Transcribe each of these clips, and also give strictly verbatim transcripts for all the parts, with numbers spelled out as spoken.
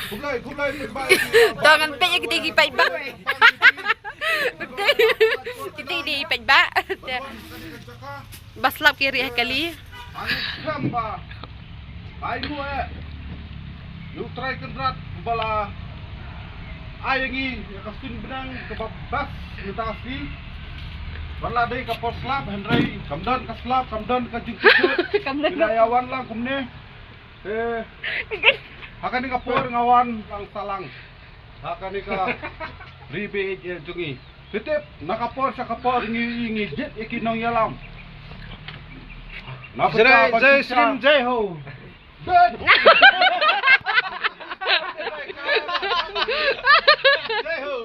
Khublei, khublei, khublei. To ngan peit ïa kiti ki paidbah. Kiti, kiti ki paidbah. Ba slap ki rieh kali. Ai mo eh. Ïa U Trai Kynrad uba la ai ïa ngi ïa ka suiñ bneng kaba best mynta ka sngi. Wat la dei ka por slap hynrei kam don ka slap, kam don ka jingkyrshan. Kam don. Ïa wan lang kumne. Eh, ha kane ka por nga wan lang salang ha kane ka ri bad eh jong ngi. Phi tip, na ka por sha ka por ngi, ngi jied ïa ki nongïalam. Na Jai, bynta ban Jai pynshai. Shrim, Jai Ho. Jai. Jai Ho.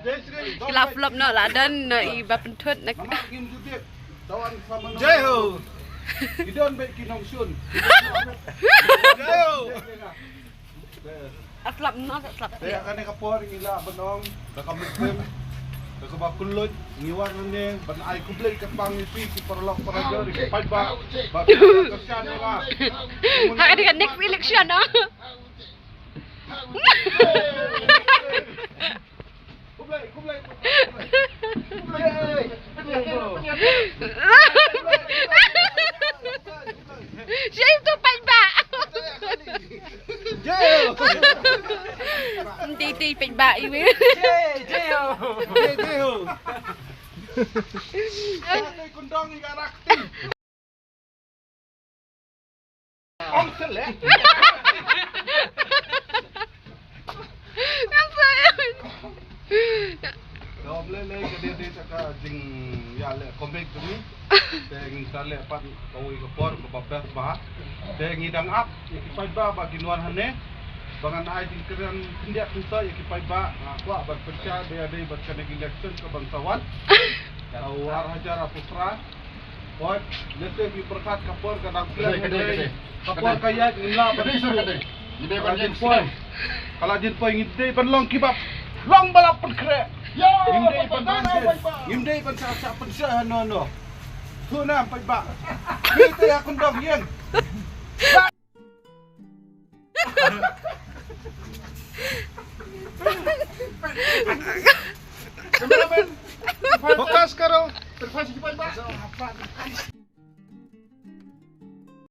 Jai Shrim. Ki la flop noh, la don noh i ba pynthut na. Amat ngim ju tip. Tawan sama nong. Jai Ho. Ki don bad ki nongshun. Jai Ho. A slap noh, a slap. Te ha kane ka por ngi lah ban ong da ka mynsiem, da kaba kylluid, ngi wan hangne ban ai khublei kyrpang ïa phi ki paralok parajor, ki paidbah ba phi la kyrshan ïa nga. Ha kane ka next election noh. Khublei, khublei, khublei, khublei. Khublei. Jai tu paidbah. Jai ho. Mdei dei paidbah iwi. Jai, jai ho. Jai, jai ho. Jai kundong i garak ti. Ong selek. Ngam sa. Ka ong lei lei ka dei dei ka jingïaleh komik tu ni. Te ngin sa leh pat kawei ka por kaba best bha. Te ngi dang ap ïa ki paidbah ba kin wan hangne ba ngan ai jingkren khyndiat khyndiat ïa ki paidbah. Nga kwah ban pynshai dei dei bad kane ka election ka ban sa wan. Ka u ar hajar arphew phra. Hooid, lehse ngi pyrkhat ka por ka dang slem. Ka dei, ka dei, ka dei. Ka por ka ïaid ngim lah ban. Ka dei, ka dei. Ngi dei ban ïaid slem. Ka la jin poi ngi dei ban long kiba long ba la pynkhreh. Ngim dei ban ban. Ngim dei ban sa sa pynshai hano hano. Tu na paidbah. Kita ya kundong ïeng. Cameraman, focus karo.